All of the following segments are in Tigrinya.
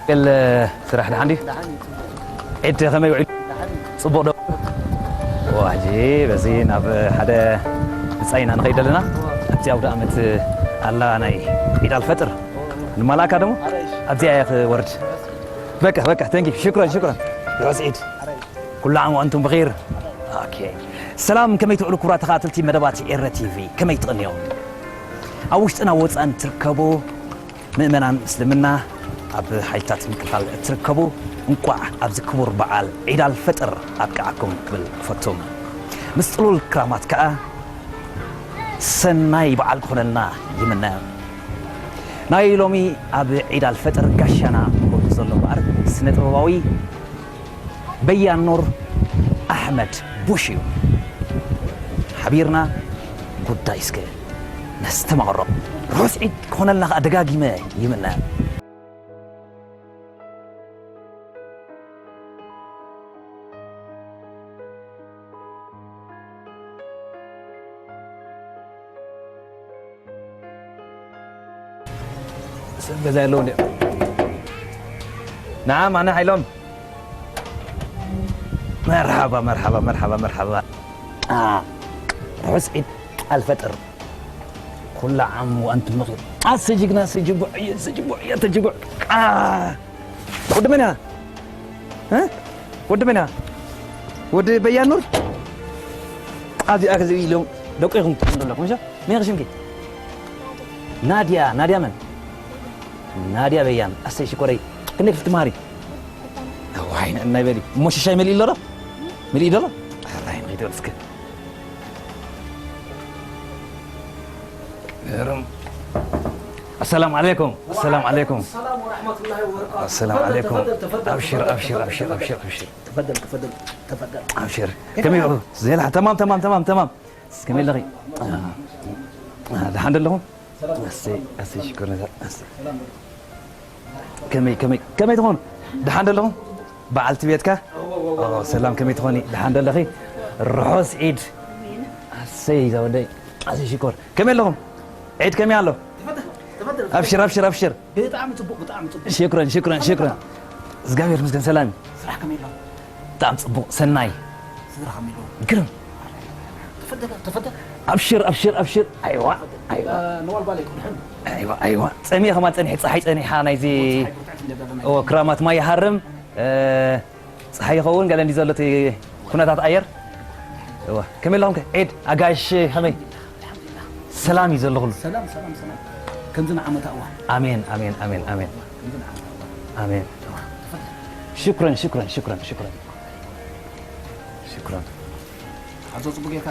ገለ ስራሕ ደሓን ድዩ? ዒድ ከመይ ውዒሉ? ጽቡቕ ዶ? ዋጂ በዚ ናብ ሓደ ብጻይና ንኸይድ ኣለና። ኣብቲ ኣውደ ኣመት ኣላ ናይ ዒድ ኣልፈጥር ንማላእካ ደሞ ኣብዚኣ እያ ክወርድ። በቃ በቃ፣ ተንኪ ሽክረን ሽክረን። ርሑስ ዒድ። ኩሉ ዓም ወኣንቱም ብኺር። ኦኬ። ሰላም፣ ከመይ ትውዕሉ ክቡራት ተኸታተልቲ መደባት ኤረ ቲቪ? ከመይ ትቕንዮም? ኣብ ውሽጥን ኣብ ወጻእን ትርከቡ ምእመናን ምስልምና፣ ኣብ ሓይልታት ምክልኻል እትርከቡ፣ እንቋዕ ኣብዚ ክቡር በዓል ዒድ ኣልፈጥር ኣብቅዓኩም ክብል እፈቱ። ምስ ጥሉል ክራማት ከኣ ሰናይ በዓል ክኾነልና ይምነ። ናይ ሎሚ ኣብ ዒድ ኣልፈጥር ጋሻና ኮይኑ ዘሎ እምበኣር ስነ ጥበባዊ በያን ኑር ኣሕመድ ቡሽ እዩ። ሓቢርና ጉዳይ እስከ ነስተማቕሮ። ርሑስ ዒድ ክኾነልና ከኣ ደጋጊመ ይምነ። ሰብ ገዛ የለውን ድዮም? ንዓ ማነ ሓይሎም። መርሓባ፣ መርሓባ፣ መርሓባ፣ መርሓባ። አ፣ ርሑስ ዒድ ኣልፈጥር። ኩላ ዓም ወኣንቱም ብኺር። ኣሰ ጅግና፣ ኣሰ ጅቡዕ፣ ኣሰ ጅቡዕ፣ ኣሰ ጅቡዕ። አ፣ ወዲ መን እያ? እ? ወዲ መን እያ? ወዲ በያን ኑር? ኣብዚኣ ክዝብ ኢሎም ደቂኹም ትኾኑ ዘለኹም፣ እሺ? መን ኢኺ ሽምኪ? ናድያ፣ ናድያ መን? ናድያ በያን። ኣሰይ ሽኮረይ። ክንደይ ክፍሊ ትመሃሪ? ዋይ፣ ንዕናይ በሊ። እሞ ሽሻይ መሊኡ ኣሎ ዶ? መሊኡ ዶ ኣሎ? ኣራይ፣ ንኸይድ በል እስከ። ገርም። السلام عليكم. السلام عليكم. السلام ورحمة الله وبركاته. السلام تفضل، عليكم. تفضل، تفضل، أبشر، تفضل، أبشر، تفضل، أبشر، تفضل. أبشر. تفضل، تفضل، تفضل. أبشر. كيف يقول؟ زين، تمام، تمام، تمام، تمام. بسم الله. آه. آه، دحان لهم؟ أسي، أسي، شكرًا. أسي. ከመይ፣ ከመይ፣ ከመይ ትኾኑ? ደሓን ዶ ኣለኹም? በዓልቲ ቤትካ? ኦ፣ ሰላም፣ ከመይ ትኾኒ? ደሓን ዶ ኣለኺ? ርሑስ ዒድ። ኣሰይ፣ ዛወደይ። ኣሰይ፣ ሽኮር። ከመይ ኣለኹም? ዒድ ከመይ ኣሎ? ተፈደል፣ ተፈደል። ኣብሽር፣ ኣብሽር፣ ኣብሽር። ብጣዕሚ ጽቡቕ፣ ብጣዕሚ ጽቡቕ። ሽክረን፣ ሽክረን፣ ሽክረን። እግዚኣብሔር ይመስገን፣ ሰላም እዩ። ስራሕ ከመይ ኣሎ? ብጣዕሚ ጽቡቕ፣ ሰናይ። ስድራ ከመይ ኣሎ? ግርም። ተፈደል፣ ተፈደል። ኣብሽር፣ ኣብሽር፣ ኣብሽር። ኣይዋ፣ ኣይዋ። እ፣ ነዋል ባለይ፣ ክድሕን። ኣይዋ፣ ኣይዋ። ጸሚኤ ከማን ጸኒሐ፣ ጸሓይ ጸኒሓ፣ ናይዚ፣ ጸሓይ ብርትዕቲ እንደ በለ ናይ ኦ፣ ክራማት ማይ ይሃርም፣ እ፣ ጸሓይ ይኸውን፣ ገለ እንዲ ዘሎ እቲ ኩነታት ኣየር። እዋ፣ ከመይ ኣለኹም ከ? ዒድ፣ ኣጋይሽ ከመይ? ሰላም እዩ ዘሎ ኩሉ? ሰላም፣ ሰላም፣ ሰላም። ከምዚ ንዓመታ እዋን። ኣሜን፣ ኣሜን፣ ኣሜን፣ ኣሜን። ከምዚ ንዓመታ እዋን። ኣሜን። ሽክረን፣ ሽክረን፣ ሽክረን፣ ሽክረን። ሽክረን። ኣዞ ጽቡቅ ጌርካ።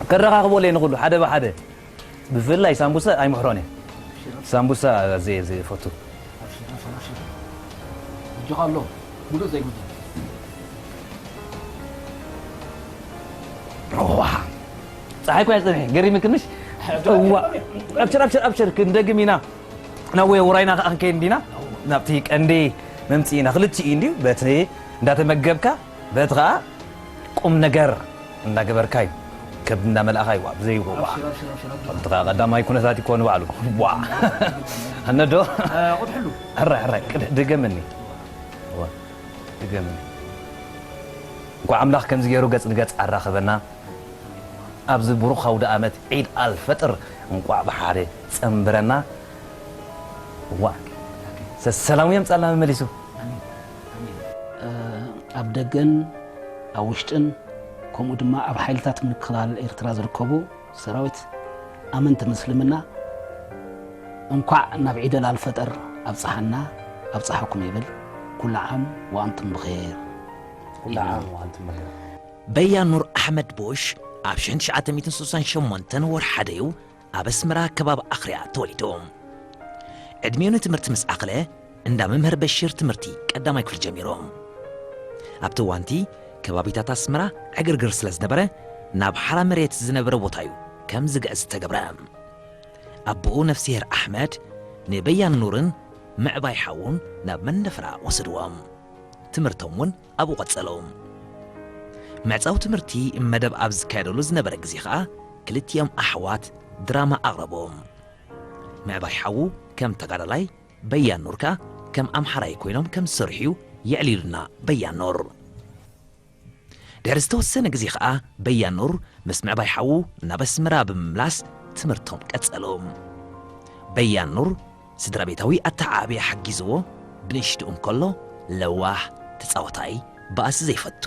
ከረኻኽቦ ለይ ንኹሉ ሓደ ብሓደ። ብፍላይ ሳምቡሳ ኣይምሕሮን እየ። ሳምቡሳ ኣዝየ እየ ዝፈቱ። ኣጆኻ ኣሎ፣ ምሉእ ዘይምሉእ። እዋ፣ ጸሓይ እኮ እያ ጸኒሐ፣ ገሪምክንሽ? እዋ፣ ኣብሽር፣ ኣብሽር፣ ኣብሽር፣ ክንደግም ኢና። ናብ ወይ ውራይና ከኣ ክንከይድ እንዲና። ናብቲ ቀንዲ መምጽኢና ክልቲኡ እንድዩ፣ በቲ እንዳተመገብካ፣ በቲ ከኣ ቁም ነገር እንዳገበርካ እዩ። ከብዲ እንዳመላእኻ እዩ፣ ብዘይ፣ ኣብሽር፣ ኣብሽር፣ ኣብሽር፣ ኣብሽር። ከምቲ ከኣ ቀዳማይ ኩነታት ይኮን ባዕሉ። ዋ። ኣነ ዶ? እ፣ ቁድሕሉ። ሕራይ፣ ሕራይ፣ ቅድ-፣ ድገመኒ። ዋ። ድገመኒ። እንኳዕ ኣምላኽ ከምዚ ገይሩ ገጽ ንገጽ ኣራኸበና። ኣብዚ ብሩኽ ኣውደ ኣመት ዒድ ኣልፈጥር እንቋዕ ብሓደ ጸንብረና። ዋ። ሰሰላሙ የምጻልና መመሊሱ። ኣሜን። ኣሜን። እ፣ ኣብ ደገን ኣብ ውሽጥን ከምኡ ድማ ኣብ ሓይልታት ምክልኻል ኤርትራ ዝርከቡ ሰራዊት ኣመንቲ ምስልምና እንኳዕ ናብ ዒድ ኣልፈጠር ኣብጽሓና ኣብጽሓኩም ይብል። ኩሉ ዓም ወኣንቱም ብኼር። ኩሉ ዓም ወኣንቱም ብኼር። በያን ኑር ኣሕመድ ቡሽ ኣብ ሽሕን ትሽዓተ ሚእትን ስሳን ሸሞንተን ወርሒ ሓደዩ ኣብ ኣስመራ ከባቢ ኣኽርያ ተወሊዱ። ዕድሜኡ ንትምህርቲ ምስ ኣኸለ፣ እንዳ መምህር በሺር ትምህርቲ ቀዳማይ ክፍሊ ጀሚሩ። ኣብቲ እዋንቲ ከባቢታት ኣስመራ ዕግርግር ስለ ዝነበረ፣ ናብ ሓራ መሬት ዝነበረ ቦታዩ ከም ዝግዕዝ ዝተገብረ። ኣቦኡ ነፍስሄር ኣሕመድ ንበያን ኑርን ምዕባይ ሓዉን ናብ መንደፈራ ወሰድዎም። ትምህርቶም እውን ኣብኡ ቀጸሉ። ምዕጻው ትምህርቲ መደብ ኣብ ዝካየደሉ ዝነበረ ግዜ ኸኣ፣ ክልቲኦም ኣሕዋት ድራማ ኣቕረቡ። ምዕባይ ሓዉ ከም ተጋዳላይ፣ በያን ኑር ከኣ ከም ኣምሓራይ ኮይኖም ከም ዝሰርሑ እዩ የዕሊሉና በያን ኑር። ድሕሪ ዝተወሰነ ግዜ ኸኣ፣ በያን ኑር ምስ ምዕባይ ሓዉ ናብ ኣስመራ ብምምላስ ትምህርቶም ቀጸሉ። በያን ኑር ስድራ ቤታዊ ኣተዓባብያ ሓጊዝዎ፣ ብንእሽትኡ እንከሎ ለዋህ፣ ተጻዋታይ፣ ባእሲ ዘይፈቱ፣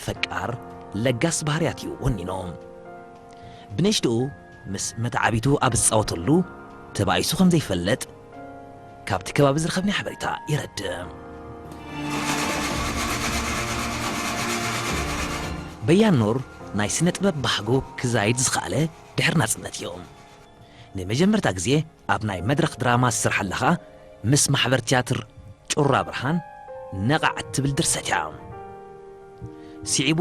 ፈቃር፣ ለጋስ ባህርያት እዩ ወኒኑ። ብንእሽትኡ ምስ መተዓቢቱ ኣብ ዝጻወተሉ ተባኢሱ ከም ዘይፈልጥ ካብቲ ከባቢ ዝረኸብናዮ ሓበሬታ የረድእ። በያን ኑር ናይ ስነ ጥበብ ባህጉ ክዛይድ ዝኸኣለ ድሕሪ ናጽነት እዩ። ንመጀመርታ ግዜ ኣብ ናይ መድረኽ ድራማ ዝሰርሓ ኣለኻ ምስ ማሕበር ትያትር ጩራ ብርሃን ነቓዕ እትብል ድርሰት እያ። ስዒቡ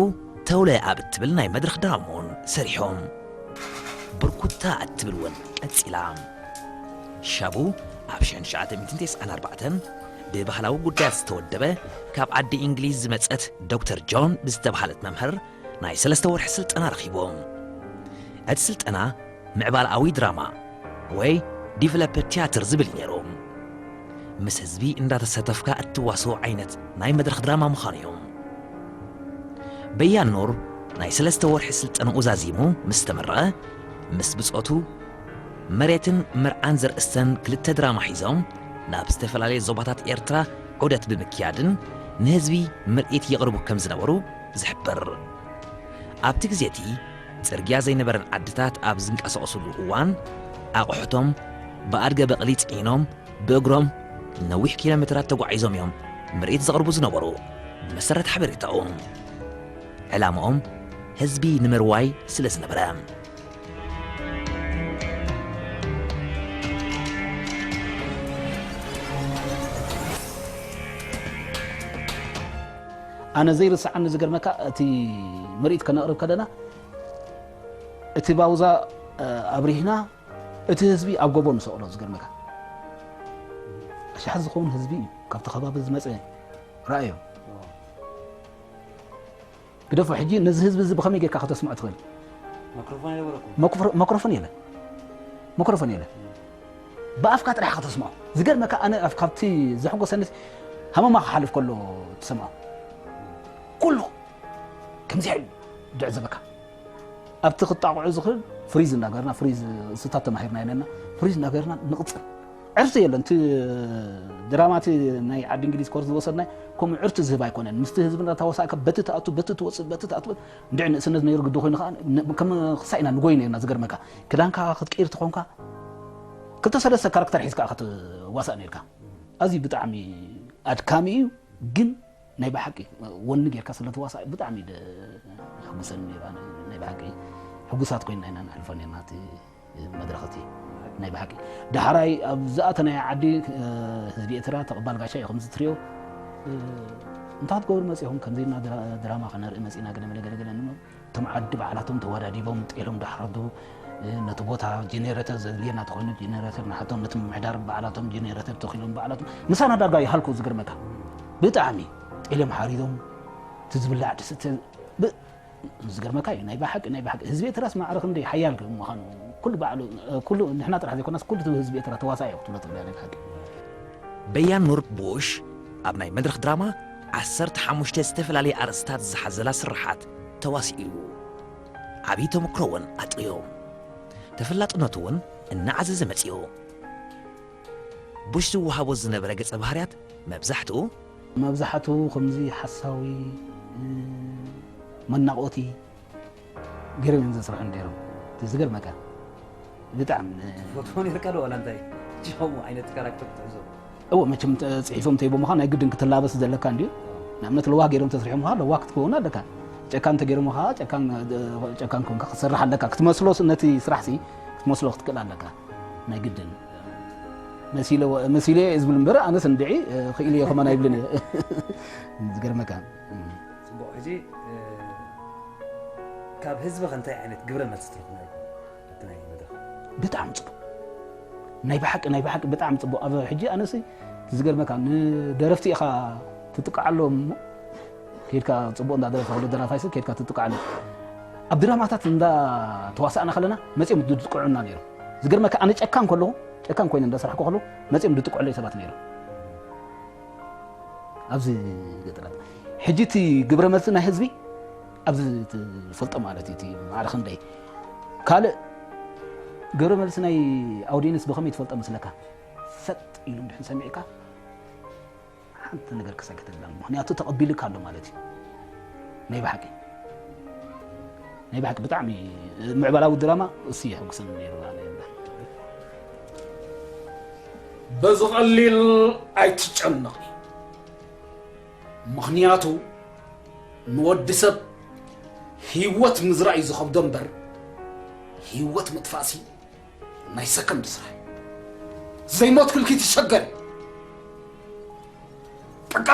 ተውለ ኣብ እትብል ናይ መድረኽ ድራማ እውን ሰሪሖም። ብርኩታ እትብል እውን ቀጺላ። ሻቡ ኣብ ሽሕን ትሽዓተ ሚእትን ተስዓን ኣርባዕተን ብባህላዊ ጉዳያት ዝተወደበ ካብ ዓዲ እንግሊዝ ዝመጸት ዶክተር ጆን ብዝተባህለት መምህር ናይ ሰለስተ ወርሒ ስልጠና ረኺቡ። እቲ ስልጠና ምዕባለኣዊ ድራማ ወይ ዲቨሎፐር ትያትር ዝብል እዩ ነይሩ። ምስ ህዝቢ እንዳተሳተፍካ እትዋስኦ ዓይነት ናይ መድረኽ ድራማ ምዃኑ እዩ። በያን ኑር ናይ ሰለስተ ወርሒ ስልጠናኡ ዛዚሙ ምስ ተመረቐ፣ ምስ ብጾቱ መሬትን መርዓን ዘርእስተን ክልተ ድራማ ሒዞም ናብ ዝተፈላለየ ዞባታት ኤርትራ ዑደት ብምክያድን ንህዝቢ ምርኢት የቕርቡ ከም ዝነበሩ ዝሕብር። ኣብቲ ግዜ እቲ ጽርግያ ዘይነበረን ዓድታት ኣብ ዝንቀሳቐሱሉ እዋን፣ ኣቑሑቶም ብኣድገ በቕሊ ጽዒኖም ብእግሮም ነዊሕ ኪሎ ሜትራት ተጓዒዞም እዮም ምርኢት ዘቕርቡ ዝነበሩ። ብመሰረት ሓበሬታኡ፣ ዕላምኦም ህዝቢ ንምርዋይ ስለ ዝነበረ። ኣነ ዘይርስዓኒ ዝገርመካ፣ እቲ ምርኢት ከነቕርብ ከለና፣ እቲ ባውዛ፣ እ፣ ኣብሪህና፣ እቲ ህዝቢ ኣብ ጎቦ ንሰቕሎ። ዝገርመካ፣ ኣሽሓት ዝኸውን ህዝቢ እዩ ካብቲ ከባቢ ዝመጸ። ረኣዮ። ግደፎ፣ ሕጂ ነዚ ህዝቢ እዚ ብኸመይ ጌርካ ከተስምዖ ትኽእል? ማክሮፎን ኣይነበረኩም? መክሮ-፣ ማክሮፎን የለን። ማክሮፎን የለን። ብኣፍካ ጥራሕ ከተስምዖ። ዝገርመካ፣ ኣነ ኣብ፣ ካብቲ ዘሕጎሰኒ፣ ሃመማ ክሓልፍ ከሎ ትሰምዖ። ኩሉ ከምዚ ኢሉ ድዕዘበካ። ኣብቲ ክጣቕዑ ዝኽእል ፍሪዝ እናገበርና፣ ፍሪዝ እሱታት ተማሂርና ኢና፣ ፍሪዝ እናገበርና ንቕጽል። ዕርፊ የለን። እቲ ድራማ፣ እቲ ናይ ዓዲ እንግሊዝ ኮርስ ዝወሰድናዮ ከምኡ ዕርፊ ዝህብ ኣይኮነን። ምስቲ ህዝቢ እናተዋሳእካ በቲ ትኣቱ፣ በቲ ትወፅእ፣ በቲ ትኣቱ፣ እንድዒ ንእስነት ነይሩ ግዲ ኮይኑ ከዓ ን-፣ ከም ክሳእ ኢና ንጎይ ነርና። ዝገርመካ፣ ክዳንካ ክትቅይር ተኾንካ ክልተ ሰለስተ ካራክተር ሒዝካ ክትዋሳእ ነርካ። ኣዝዩ ብጣዕሚ ኣድካሚ እዩ፣ ግን ናይ ብሓቂ ወኒ ጌርካ ስለ ትዋሳእ ብጣዕሚ ደ-፣ የሕጉሰኒ ነይሩ። ኣነ ናይ ብሓቂ ሕጉሳት ኮይንና ኢና ነሕልፎ ነርና እቲ መድረኽ እቲ። ናይ ብሓቂ ዳሕራይ ኣብ ዝኣተናዮ ዓዲ፣ እ፣ ህዝቢ ኤርትራ ተቐባል ጋሻ እዩ። ከምዚ ትሪኦ፣ እ፣ እንታይ ክትገብሩ መጺኹም? ከምዚ ኢልና ድራ-፣ ድራማ ከነርኢ መጺና፣ ገለ መለ ገለ ገለ ንብሎ። እቶም ዓዲ ባዕላቶም ተወዳዲቦም ጤሎም ዳሕረዱ፣ እ፣ ነቲ ቦታ ጀኔሬተር ዘድልየና ተኾይኑ ጀኔሬተር ንሓቶም፣ ነቲ ምምሕዳር ባዕላቶም ጀኔሬተር ተኺሎም ባዕላቶም ምሳና ዳርጋ ይሃልኩ። ዝገርመካ ብጣዕሚ ጤሎም ሓሪዶም፣ እቲ ዝብላዕ ድስተ ብ-፣ ዝገርመካ እዩ። ናይ ብሓቂ፣ ናይ ብሓቂ ህዝቢ ኤርትራስ ማዕረ ክንደይ ሓያል ምዃኑ ኩሉ ባዕሉ፣ እ፣ ኩሉ ንሕና ጥራሕ ዘይኮነስ ኩሉ ህዝቢ ኤርትራ ተዋሳኢ እዩ ክትብሎ ትኽእል እያ ናይ ብሓቂ። በያን ኑር ቡሽ ኣብ ናይ መድረኽ ድራማ ዓሰርተ ሓሙሽተ ዝተፈላለየ ኣርእስታት ዝሓዘላ ስርሓት ተዋሲኡ እዩ። ዓብዪ ተመክሮ እውን ኣጥርዮ። ተፈላጥነቱ እውን እናዓዘዘ መጺኡ። ቡሽ ዝወሃቦ ዝነበረ ገጸ ባህርያት መብዛሕትኡ መብዛሕትኡ ከምዚ ሓሳዊ፣ እ፣ መናቆቲ ገይሮም እዮም ዘስርሑ ነይሮም። እቲ ዝገርመካ ብጣዕሚ፣ እ፣ ትፈትዎ ነርካ ዶ ዋላ እንታይ? ከምኡ ዓይነት ካራክተር ክትሕዞ? እወ፣ መቸም ተ-፣ ጽሒፎም ተይቦምኻ ናይ ግድን ክትላበስ ዘለካ እንድዩ። ንኣብነት ለዋህ ገይሮም ተስሪሖምኻ ለዋህ ክትከውን ኣለካ። ጨካን ተገይሮምኻ ጨካን፣ እ፣ ጨካን ኮንካ ክትሰርሕ ኣለካ። ክትመስሎ ስ-፣ ነቲ ስራሕሲ ክትመስሎ ክትክእል ኣለካ። ናይ ግድን። መሲለ ወ-፣ መሲለ እየ ዝብል እምበር ኣነስ እንድዒ፣ እ፣ ክኢለ እየ ከማን ኣይብልን እየ። ዝገርመካ። ጽቡቕ፣ ሕጂ፣ እ፣ ካብ ህዝቢ ከ እንታይ ዓይነት ግብረ መልሲ ትረኽቡ ነርኩም? ኣብቲ ናይ መድረኽ? ብጣዕሚ ጽቡቕ። ናይ ብሓቂ፣ ናይ ብሓቂ ብጣዕሚ ጽቡቕ። ኣብ ሕጂ ኣነሲ ዝገርመካ፣ ንደረፍቲ ኢኻ ትጥቅዓሎም እሞ፣ ከይድካ ጽቡቕ እንዳደረፍካ፣ ኩሉ ደራፋይ ሰብ ከይድካ ትጥቅዓሉ። ኣብ ድራማታት እንዳ ተዋሳእና ከለና መጺኦም ዝጥቅዑና ነይሮም። ዝገርመካ፣ ኣነ ጨካን ከለኹ፣ ጨካን ኮይነ እንዳሰራሕኩ ከለኹ መጺኦም ዝጥቅዑለይ ሰባት ነይሮም። ኣብዚ ገጠራት ሕጂ እቲ ግብረ መልሲ ናይ ህዝቢ ኣብዚ ትፈልጦ ማለት እዩ፣ እቲ ማዕረ ክንደይ። ካልእ ግብረ መልሲ ናይ ኣውዲየንስ ብኸመይ ትፈልጦ መስለካ? ሰጥ ኢሉ እንድሕን ሰሚዕካ ሓንቲ ነገር ክሰክተላ፣ ምኽንያቱ ተቐቢሉካ ኣሎ ማለት እዩ። ናይ ብሓቂ፣ ናይ ብሓቂ ብጣዕሚ ምዕባላዊ ድራማ እሱ የሐጉሰኒ ነይሩ። በዚ ቀሊል ኣይትጨነቕ፣ ምኽንያቱ ንወዲ ሰብ ህይወት ምዝራእ እዩ ዝኸብዶ እምበር፣ ህይወት ምጥፋእሲ ናይ ሰከንድ ስራሕ። ዘይሞት ክልኪ ትሸገር። ጥቃ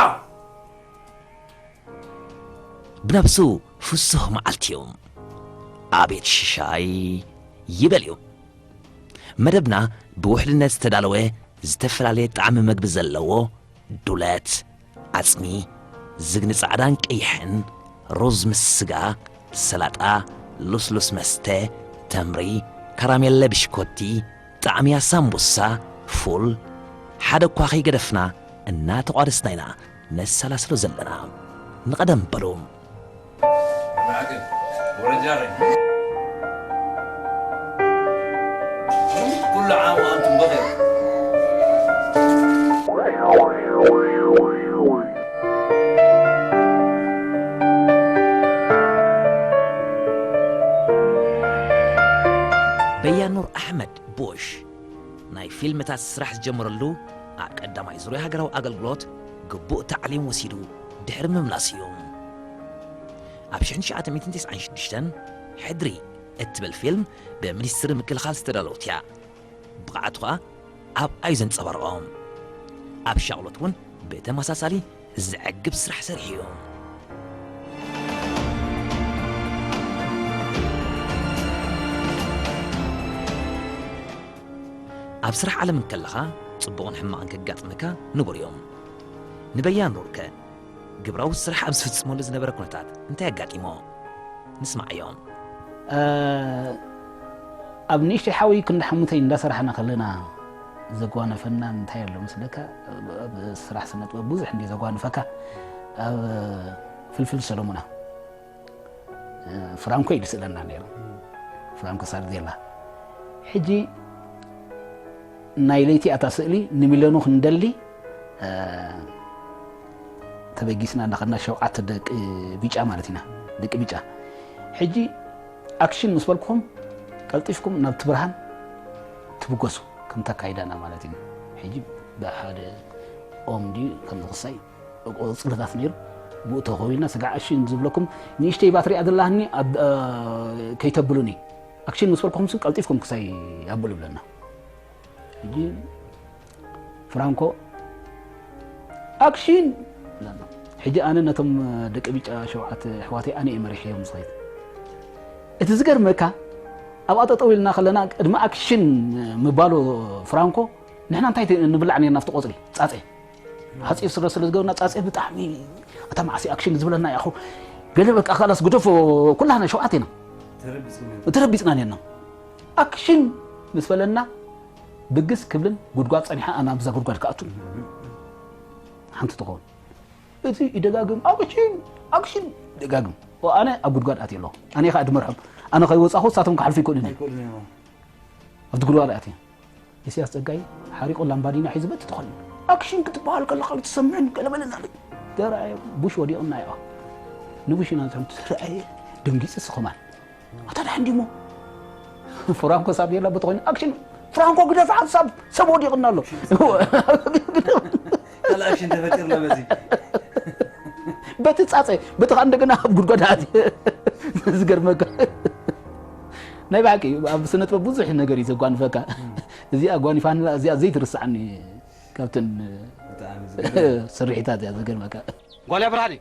ብነብሱ ፍሱህ መዓልቲ እዩ። ኣቤት ሽሻይ ይበል እዩ። መደብና ብውሕልነት ዝተዳለወ ዝተፈላለየ ጣዕሚ መግቢ ዘለዎ ዱለት፣ ዓጽሚ፣ ዝግኒ ጻዕዳን ቀይሕን፣ ሩዝ ምስ ስጋ፣ ሰላጣ፣ ልስሉስ መስተ፣ ተምሪ፣ ካራሜለ ብሽኮቲ፣ ጣዕምያ ሳምቡሳ፣ ፉል፣ ሓደ እኳ ከይገደፍና እናተቋደስና ኢና ነሰላስሎ ዘለና። ንቐደም በሉ። ኩሉ ዓም ወኣንቱም ብኸይር። በያኑር ኣሕመድ ቡሽ ናይ ፊልምታት ስራሕ ዝጀመረሉ ኣብ ቀዳማይ ዙርያ ሃገራዊ ኣገልግሎት ግቡእ ታዕሊም ወሲዱ ድሕሪ ምምላስ እዩ። ኣብ ሽሕን ትሽዓተ ሚእትን ተስዓን ሽዱሽተን ሕድሪ እትብል ፊልም ብሚኒስትሪ ምክልኻል ዝተዳለወት እያ። ብቕዓቱ ኸኣ ኣብኣ እዩ ዘንጸባርቖ። ኣብ ሻቕሎት እውን ብተመሳሳሊ ዘዕግብ ስራሕ ሰሪሑ እዩ። ኣብ ስራሕ ዓለም እንከለኻ ጽቡቕን ሕማቕን ከጋጥመካ ንቡር እዩ። ንበያን ሩርከ ግብራዊ ስራሕ ኣብ ዝፍጽመሉ ዝነበረ ኩነታት እንታይ ኣጋጢሞ? ንስማዓዮ። ኣብ ንእሽተይ ሓወይ ክንዲ ሓሙተይ እንዳሰራሕና ከለና ዘጓነፈና እንታይ ኣሎ መስለካ? ኣብ ስራሕ ስነ ጥበብ ብዙሕ እንዲ ዘጓንፈካ ኣብ ፍልፍል ሰለሙና ፍራንኮ እዩ ዝስእለና ነይሩ። ፍራንኮ ሳርዴላ። ሕጂ ናይ ለይቲ ኣታ ስእሊ ንሚለኑ ክንደሊ ተበጊስና እናኸድና ሸውዓተ ደቂ ቢጫ ማለት ኢና። ደቂ ቢጫ። ሕጂ ኣክሽን ምስ በልኩኹም ቀልጢፍኩም ናብቲ ብርሃን ትብገሱ ከም ተካይዳና ማለት እዩ። ሕጂ ብሓደ ኦም ድዩ ከም ዝኽሳይ ቁፅርታት ነይሩ። ብኡ ተኸዊልና ስጋዕ ኣክሽን ዝብለኩም ንእሽተይ ባትሪኣ ዘለሃኒ ከይተብሉኒ ኣክሽን ምስ በልኩኹም ቀልጢፍኩም ክሳይ ኣብሉ ብለና። ሕጂ ፍራንኮ ኣክሽን። ሕጂ ኣነ ነቶም ደቂ ቢጫ ሸውዓተ ኣሕዋተይ ኣነ እየ መሪሐዮም ዝኸይድ። እቲ ዝገርመካ ኣብኣ ጠጠው ኢልና ከለና ቅድሚ ኣክሽን ምባሉ ፍራንኮ ንሕና እንታይ ንብላዕ ነርና ኣብቲ ቆፅሊ ፃፀ ሓፂር ስረ ስለ ዝገበርና ፃፀ ብጣዕሚ እታ መዓሲ ኣክሽን ዝብለና ያኹ ገለ በቃ ካላስ ግደፎ ኩላና ሸውዓተ ኢና ተረቢፅና ነርና። ኣክሽን ምስ በለና ብግስ ክብልን ጉድጓድ ጸኒሓ ኣነ ኣብዛ ጉድጓድ ክኣቱ ሓንቲ ትኸውን። እቲ ይደጋግም ኣክሽን ኣክሽን ይደጋግም። ኣነ ኣብ ጉድጓድ ኣትየ ኣለኹ። ኣነ ከዓ ድመርሖም ኣነ ከይወፃኹ እሳቶም ክሓልፉ ይክእሉን እዮም። ኣብቲ ጉድጓድ ኣትየ ኢሳያስ ጸጋይ ሓሪቑ ላምባዲና ሒዙ በቲ ተኸሉ ኣክሽን ክትበሃል ከለኻ ኣይትሰምዕን ገለመለና። ተረኣየ ቡሽ ወዲቕና ኢኻ ንቡሽ ኢና ንሰምዕ ተረኣየ ደንጊጽ ስኸማን ኣታ ደሓን ዲሞ ፍራንኮ ሳብ የላ በቲ ኮይኑ ኣክሽን ፍራንኮ ግደፍ ሓሳብ ሰብ ወዲቕና ኣሎ ካልእ ኣክሽን ተፈጢርና በዚ በቲ ጻጸ በቲ ከዓ እንደገና ኣብ ጉድጓድ ኣትየ ዝገርመካ ናይ ብሓቂ ኣብ ስነ ጥበብ ብዙሕ ነገር እዩ ዘጓንፈካ እዚኣ ጓኒፋና እዚኣ ዘይትርስዓኒ ካብተን ስርሒታት እያ ዘገርመካ ጓልያ ብርሃነይ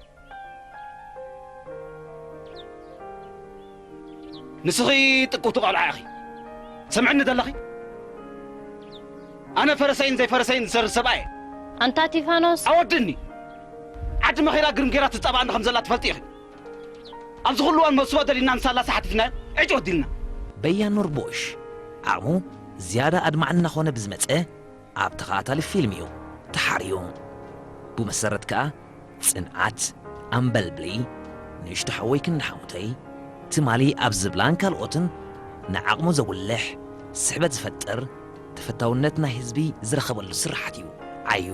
ንስኺ ጥቅውቲ ቆልዓ ኢኺ ሰምዕኒ ዘለኺ ኣነ ፈረሰይን ዘይፈረሰይን ዝሰርህ ሰብኣየ ኣንታ ቲፋኖስ ኣወድኒ ዕድመ ኸይራ ግርም ገይራ ትጻባእና ከም ዘላ ትፈልጢ ኢኺ። ኣብዚ ኩሉ እዋን መሱባ ደሊና ንሳላ ሰሓቲትናዮ ዕጭ ወዲልና። በያኑር ቦሽ ዓቕሙ ዝያዳ ኣድማዕ እናኾነ ብዝመጸ ኣብ ተኸታታሊ ፊልም እዩ ተሓርዩ። ብመሰረት ከኣ ጽንዓት፣ ኣምበልብሊ፣ ንእሽቶ ሓወይ ክንዲ ሓሙተይ፣ ትማሊ ኣብ ዝብላን ካልኦትን ንዓቕሙ ዘጉልሕ ስሕበት ዝፈጥር ተፈታውነት ናይ ህዝቢ ዝረኸበሉ ስራሓት እዩ ዓዩ።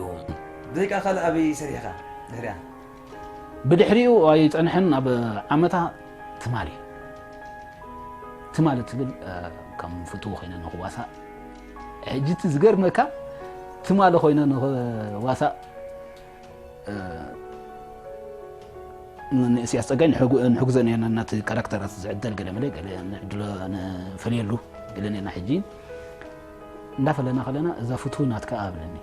ብዘይካ ካልእ ኣበይ ሰሪሕኻ ድሕሪያ? ብድሕሪኡ ኣይጸንሐን ኣብ ዓመታ ትማሊ ትማሊ ትብል ከም ፍትው ኮይነ ንክዋሳእ ሕጂ እቲ ዝገርመካ ትማሊ ኮይነ ንክዋሳእ ንእስያስ ጸጋይ ንሕጉዘ ነና እናቲ ካራክተራት ዝዕደል ገለ መለ ገለ ንዕድሎ ንፈልየሉ ገለ ነና ሕጂ እንዳፈለና ከለና እዛ ፍትው ናትካ ኣብለኒ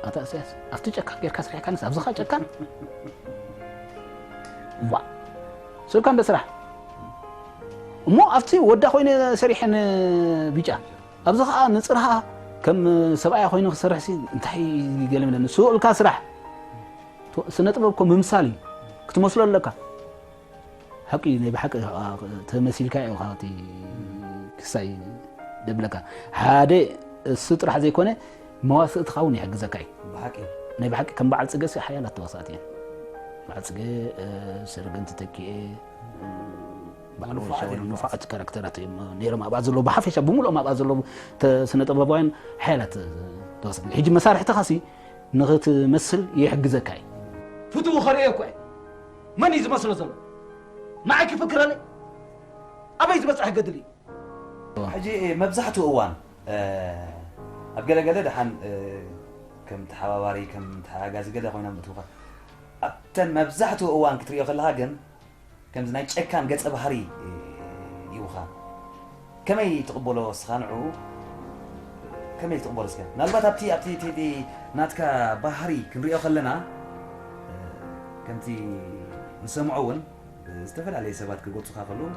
ኣታ እስያስ ኣብቲ ጨካን ጌርካ ስሪሕካንስ ኣብዝኻ ጨካን ዋ ስልካ እንደ ስራሕ እሞ ኣብቲ ወዳ ኮይነ ሰሪሐን ቢጫ ኣብዚ ከዓ ንፅርሃ ከም ሰብኣያ ኮይኑ ክሰርሕ ሲ እንታይ ገለ ምለ ንስኡ እልካ ስራሕ ስነ ጥበብ እኮ ምምሳል እዩ ክትመስሎ ኣለካ ሓቂ ናይ ብሓቂ ተመሲልካ እዩ ካብቲ ክሳይ ደብለካ ሓደ እሱ ጥራሕ ዘይኮነ መዋስእትኻ እውን ይሕግዘካ እዩ ብሓቂ ናይ ብሓቂ ከም በዓል ፅገ ሲ ሓያላት ተዋሳእቲ እዮም በዓል ፅገ ስርግን ተተኪኤ በዓል ንፋዓት ካራክተራት እዮም ነይሮም ኣብኣ ዘለዉ ብሓፈሻ ብምሉኦም ኣብኣ ዘለዉ ስነ ጥበባውያን ሓያላት ተዋሳእቲ ሕጂ መሳርሕትኻ ሲ ንኽትመስል ይሕግዘካ እዩ ፍትው ኸርእዮ እኮ እዩ መን እዩ ዝመስሎ ዘሎ ንዓይ ክፍክረለይ ኣበይ ዝበፅሕ ገድል እዩ ሕጂ መብዛሕትኡ እዋን ኣብ ገለገለ ደሓን ከም ተሓባባሪ ከም ተሓጋጋዚ ገለ ኮይኖም እትውካ ኣብተን መብዛሕትኡ እዋን ክትሪኦ ከለካ ግን ከምዚ ናይ ጨካን ገጸ ባህሪ ይውካ ከመይ ትቕበሎ እስኻ ንዑ ከመይ ትቕበሎ እስከ ምናልባት ኣብቲ ኣብቲ ናትካ ባህሪ ክንሪኦ ከለና ከምቲ ንሰምዖ እውን ዝተፈላለዩ ሰባት ክገልጹኻ ከለዉ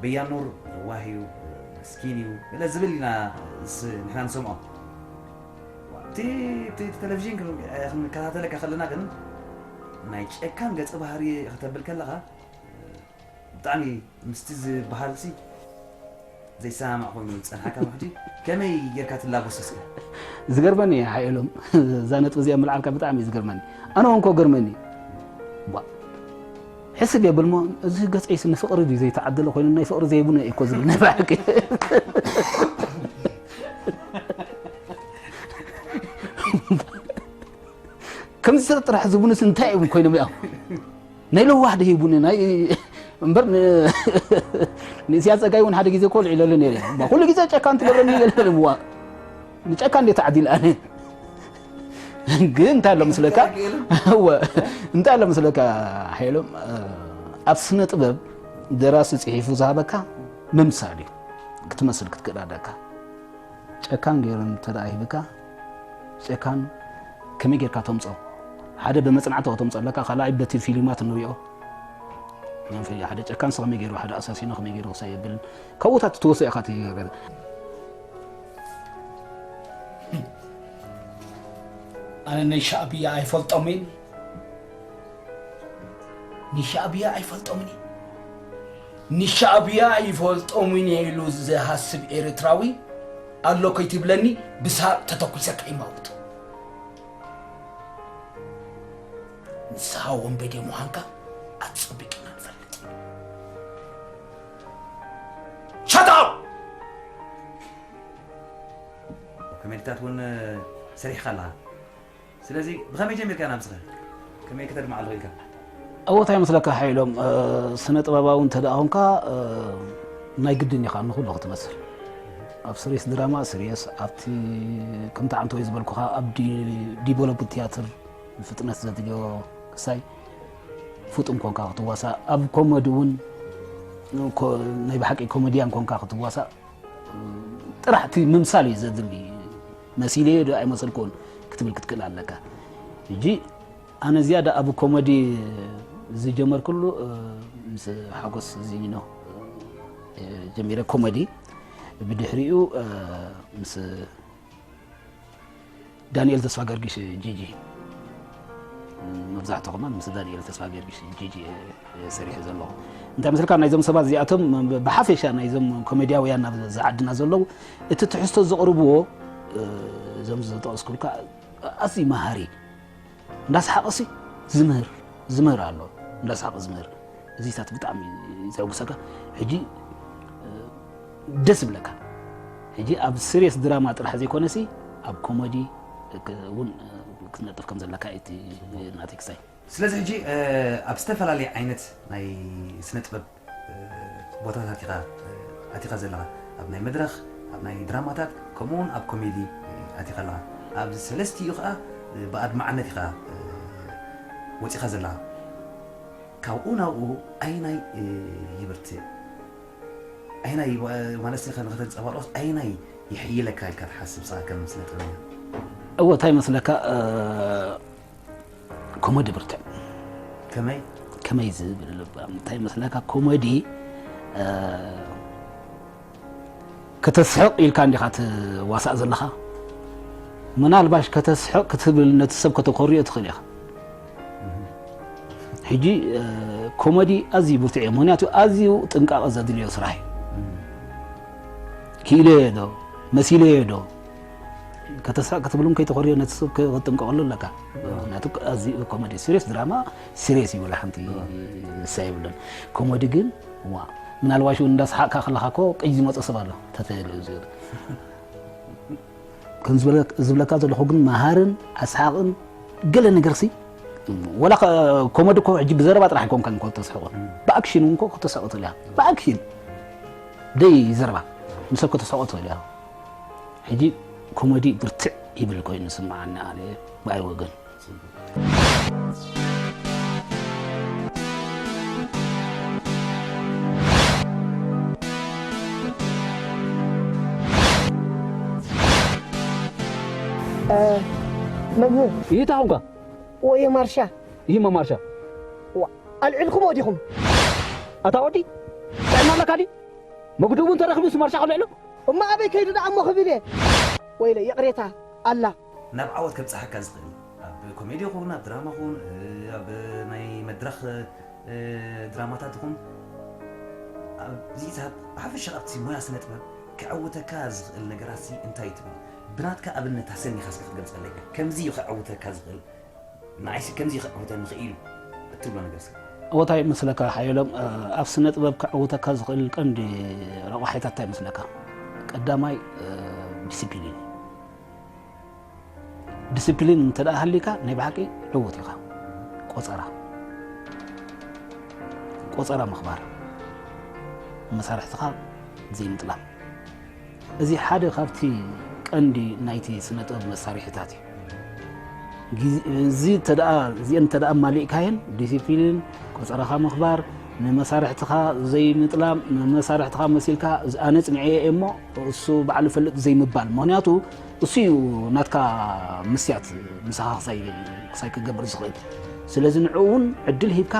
በያኑር የዋህ እዩ፣ ምስኪን እዩ ገለ ዝብል ኢና ንሕና ንሰምዖ። እቲ ቴሌቪዥን ክንከታተለካ ከለና ግን ናይ ጨካን ገጸ ባህሪ ከተብል ከለኻ ብጣዕሚ ምስቲ ዝበሃል ሲ ዘይሰማማዕ ኮይኑ ዝጸንሓካ ሕጂ ከመይ ጌርካ ትላጎስ እስከ? ዝገርመኒ ሓየሎም እዛ ነጥቢ እዚኣ ምልዓልካ ብጣዕሚ እዩ ዝገርመኒ ኣነ ወንኮ ገርመኒ ቧ ሕስብ የብል ሞ እዚ ገጸይስ ንፍቕሪ ድዩ ዘይተዓደለ ኮይኑ ናይ ፍቕሪ ዘይቡነ እኮ ዝብል ናይ ብሓቂ ከምዚ ሰብ ጥራሕ ዝቡንስ እንታይ እዮም ኮይኖም ያ ናይ ለዋህ ድሂቡኒ ናይ እምበር ንእስያ ፀጋይ እውን ሓደ ግዜ ኮልዒለሉ ነይረ ኩሉ ግዜ ጨካን ትገብረኒ ገለልምዋ ንጨካን እንዴ ተዓዲል ኣነ ግን እንታይ ኣሎ ምስለካ እወ እንታይ ኣሎ ምስለካ ሓይሎም ኣብ ስነ ጥበብ ደራሲ ፅሒፉ ዝሃበካ ምምሳል እዩ ክትመስል ክትክእል ኣለካ ጨካን ገይሩ እንተ ደኣ ሂብካ ጨካን ከመይ ጌርካ ተምጾ ሓደ ብመጽናዕቲ ከተምጾ ኣለካ ካልኣይ በቲ ፊልማት ንሪኦ ሓደ ጨካን ከመይ ገይሩ ሓደ ኣሳሲኖ ከመይ ገይሩ ክሳይ የብል ካብኡታት ትወስኦ ኢኻ ትገብር ኣነ ናይ ሻዕብያ ኣይፈልጦምን ንሻዕብያ ኣይፈልጦምን ንሻዕብያ ኣይፈልጦምን ኢሉ ዝሃስብ ኤርትራዊ ኣሎ ከይትብለኒ ብሳቅ ተተኩሰ ከይመውት ንስኻ ወንበዴ ምዃንካ ኣጸቢቅና ንፈልጥ ሸታው ኮሜዲታት እውን ሰሪሕካ ኣለኻ ስለዚ ብኸመይ ጀሚርካ ናብዝኸ ከመይ ከተድምዓ ኣለኺ ኢልካ ኣብኡ እንታይ መስለካ ሓይሎም ስነ ጥበባዊ እንተ ደኣ ኾንካ ናይ ግድን ኢኻ ንኹሉ ክትመስል ኣብ ስሪየስ ድራማ ስሪየስ ኣብቲ ከምቲ ዓንተወይ ዝበልኩኻ ኣብ ዲቨሎፕ ትያትር ፍጥነት ዘድልዮ ክሳይ ፍጡም ኮንካ ክትዋሳእ ኣብ ኮመዲ እውን ናይ ብሓቂ ኮመድያን ኮንካ ክትዋሳእ ጥራሕ እቲ ምምሳል እዩ ዘድሊ መሲለዮ ዶ ኣይመሰልኩን ክትብል ክትክእል ኣለካ ሕጂ ኣነ ዝያዳ ኣብ ኮመዲ ዝጀመርኩሉ ምስ ሓጎስ ዚኒኖ ጀሚረ ኮመዲ ብድሕሪኡ ምስ ዳንኤል ተስፋ ገርጊሽ፣ ጂጂ። መብዛሕትኹም ምስ ዳንኤል ተስፋ ገርጊሽ፣ ጂጂ፣ እየ ሰሪሐ ዘለኹ። እንታይ መስልካ፣ ናይዞም ሰባት እዚኣቶም ብሓፈሻ ናይዞም ኮሜድያውያን ኣብ ዝዓድና ዘለዉ፣ እቲ ትሕዝቶ ዘቕርብዎ፣ እዞም ዝጠቐስኩልካ፣ ኣዝዩ መሃሪ፣ እንዳሰሓቐሲ ዝምህር፣ ዝምህር ኣሎ። እንዳሰሓቐ ዝምህር። እዚታት ብጣዕሚ ዘዕጉሰካ። ሕጂ ደስ ይብለካ። ሕጂ ኣብ ሲሪየስ ድራማ ጥራሕ ዘይኮነሲ፣ ኣብ ኮሜዲ እውን ክትነጥፍ ከም ዘለካ እቲ ናተይ ክሳይ። ስለዚ ሕጂ ኣብ ዝተፈላለየ ዓይነት ናይ ስነ ጥበብ ቦታታት ኢኻ ኣቲኻ ዘለኻ። ኣብ ናይ መድረኽ፣ ኣብ ናይ ድራማታት፣ ከምኡ እውን ኣብ ኮሜዲ ኣቲኻ ኣለኻ። ኣብ ሰለስቲኡ ኸዓ ብኣድማዕነት ኢኻ ወፂኻ ዘለኻ። ካብኡ ናብኡ ኣይናይ ይብርትዕ? ኣይናይ ማለት ንኸ-፣ ንኸተንጸባርቆስ ኣይናይ ይሕይለካ ኢልካ ትሓስብ ንስኻ ከም ስነ ጥበበኛ? እወ፣ እንታይ ይመስለካ፣ እ፣ ኮሜዲ ብርትዕ። ከመይ? ከመይ ዝብል፣ እንታይ ይመስለካ፣ ኮሜዲ፣ እ፣ ከተስሕቕ ኢልካ እንዲኻ ትዋሳእ ዘለኻ። ምናልባሽ ከተስሕቕ ክትብል ነቲ ሰብ ከተኮርዮ ትኽእል ኢኻ። ሕጂ፣ እ፣ ኮሜዲ ኣዝዩ ብርቱዕ እዩ። ምኽንያቱ ኣዝዩ ጥንቃቐ ዘድልዮ ስራሕ እዩ። ክኢለዮ ዶ? መሲለዮ ዶ? ከተስሕቕ ክትብሉም ከይተኾርዮ ነቲ ሰብ ከ-፣ ክትጥንቀቐሉ ኣለካ። ምኽንያቱ ኣዝዩ ኮሜዲ፣ ሲሪየስ ድራማ ሲሪየስ ይብላ ሓንቲ እሳ የብሉን። ኮሜዲ ግን፣ ዋ፣ ምናልባሽ እውን እንዳሰሓቕካ ከለኻ እኮ ቅይ ዝመጾ ሰብ ኣሎ፣ ተተየለ እዩ ዝብል። ከም ዝበለ-፣ ዝብለካ ዘለኹ ግን መሃርን ኣስሓቕን ገለ ነገርሲ፣ ወላ ከ-፣ ኮመዲ እኮ ሕጂ ብዘረባ ጥራሕ ኣይኮንካን እኮ እተስሕቖ። እም። ብኣክሽን እውን እኮ ከተስሕቖ ትኽእል ኢኻ። ብኣክሽን። ደይ ዘረባ። ንሰብ ከተስሕቖ ትኽእል ኢኻ። ሕጂ ኮመዲ ብርትዕ ይብል ኮይኑ ይስምዓኒ ኣነ ብኣይ ወገን። እ፣ መምህር። ይታ ኹንካ? ወየ ማርሻ። ይህ መማርሻ። ዋ፣ ኣልዒልኩሞ ዲኹም? ኣታ ወዲ፣ ጥዕና ኣለካ ድዩ? መግድኡ እውን ተረኺቡስ ማርሻ ከልዕሎ? እሞ ኣበይ ከይዱ ደኣ እሞ ክብል እየ? ወይለ፣ ይቕሬታ ኣላ። ናብ ዓወት ከብጽሓካ ዝኽእል፣ ኣብ ኮሜዲ ይኹን፣ ኣብ ድራማ ይኹን፣ እ፣ ኣብ ናይ መድረኽ፣ እ፣ ድራማታት ይኹን፣ ኣብዚታት ብሓፈሻ ኣብቲ ሞያ ስነ ጥበብ ከዕውተካ ዝኽእል ነገራትሲ እንታይ እዩ ትብል? ብናትካ ኣብነት ኣሰኒኻ እስከ ክትገልጸለይ? ከምዚ እዩ ከዕውተካ ዝኽእል፣ ንዓይሲ ከምዚ እዩ ከዕውተኒ ክኢሉ እትብሎ ነገር እስከ። እወ፣ እንታይ ይመስለካ ሓየሎም፣ እ፣ ኣብ ስነ ጥበብ ከዕውተካ ዝኽእል ቀንዲ ረቋሒታት እንታይ ይመስለካ? ቀዳማይ፣ እ፣ ዲሲፕሊን እዩ። ዲሲፕሊን እንተ ደኣ ሃሊካ፣ ናይ ብሓቂ ዕዉት ኢኻ። ቆጸራ፣ ቆጸራ ምኽባር፣ መሳርሕትኻ ዘይምጥላም። እዚ ሓደ ካብቲ ቀንዲ ናይቲ ስነ ጥበብ መሳርሒታት እዩ። ግዜ፣ እዚ እንተ ደኣ፣ እዚአን እንተ ደኣ ኣማሊእካየን፣ ዲሲፕሊን፣ ቆጸራኻ ምኽባር፣ ንመሳርሕትኻ ዘይምጥላም፣ ንመሳርሕትኻ መሲልካ፣ እዚ ኣነ ጽኒዐዮ እየ እሞ እሱ ባዕሉ ይፈልጥ ዘይምባል። ምኽንያቱ እሱ እዩ ናትካ ምስያት ምሳኻ ክሳይ፣ ክሳይ ክገብር ዝኽእል። ስለዚ ንዕኡ እውን ዕድል ሂብካ፣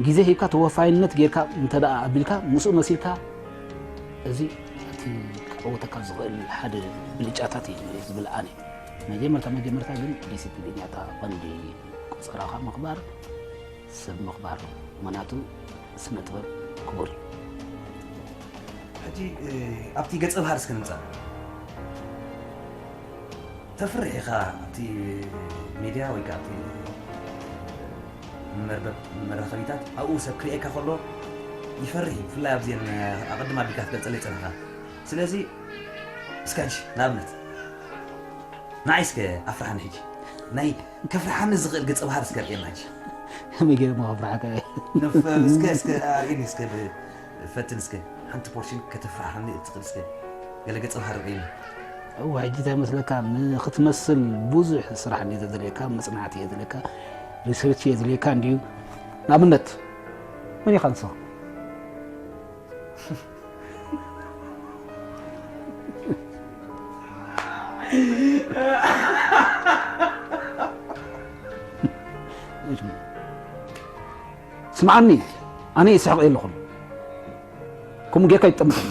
ግዜ ሂብካ፣ ተወፋይነት ጌርካ እንተ ደኣ ኣቢልካ፣ ምስኡ መሲልካ፣ እዚ እቲ ክዕወተካ ዝኽእል ሓደ ብልጫታት እዩ ዝብል ኣነ። መጀመርታ፣ መጀመርታ ግን ዲሲፕሊን እያ እታ ቀንዲ፣ ቆጸራኻ ምኽባር፣ ሰብ ምኽባር። ምኽንያቱ ስነ ጥበብ ክቡር እዩ። ሕጂ፣ እ፣ ኣብቲ ገጸ ባህሪ እስከ ንምጻእ። ተፍርሕ ኢኻ ኣብቲ ሜድያ ወይ ከኣ ኣብቲ መርበብ መራኸቢታት፣ ኣብኡ ሰብ ክርእየካ ከሎ ይፈርህ እዩ። ብፍላይ ኣብዚአን ኣቐድም ኣቢልካ ክትገልጸለይ ጸኒሕካ። ስለዚ እስከ ሕጂ ንኣብነት ንዓይ እስከ ኣፍርሓኒ ሕጂ። ናይ ከፍርሓኒ ዝኽእል ገጸ ባህሪ እስከ ርእየና ሕጂ። ከመይ ገይረ እሞ ከፍርሓካ እየ? ንፍ-፣ እስከ፣ እስከ ኣርእየኒ እስከ ብ-፣ ፈትን እስከ ሓንቲ ፖርሽን ከተፍርሓኒ እትኽእል እስከ ገለ ገጸ ባህሪ ርእየኒ። እዋ፣ ሕጂ እንታይ መስለካ፣ ንኽትመስል ብዙሕ ስራሕ እንድዩ ዘድልየካ፣ መጽናዕቲ እየ ዘድልየካ፣ ሪሰርች እየ ዘድልየካ እንድዩ። ንኣብነት፣ መን ኢኻ ንስኻ? ስምዓኒ፣ ኣነ ይስሕቕ የለኹን። ከምኡ ጌርካ ይጠምተኒ።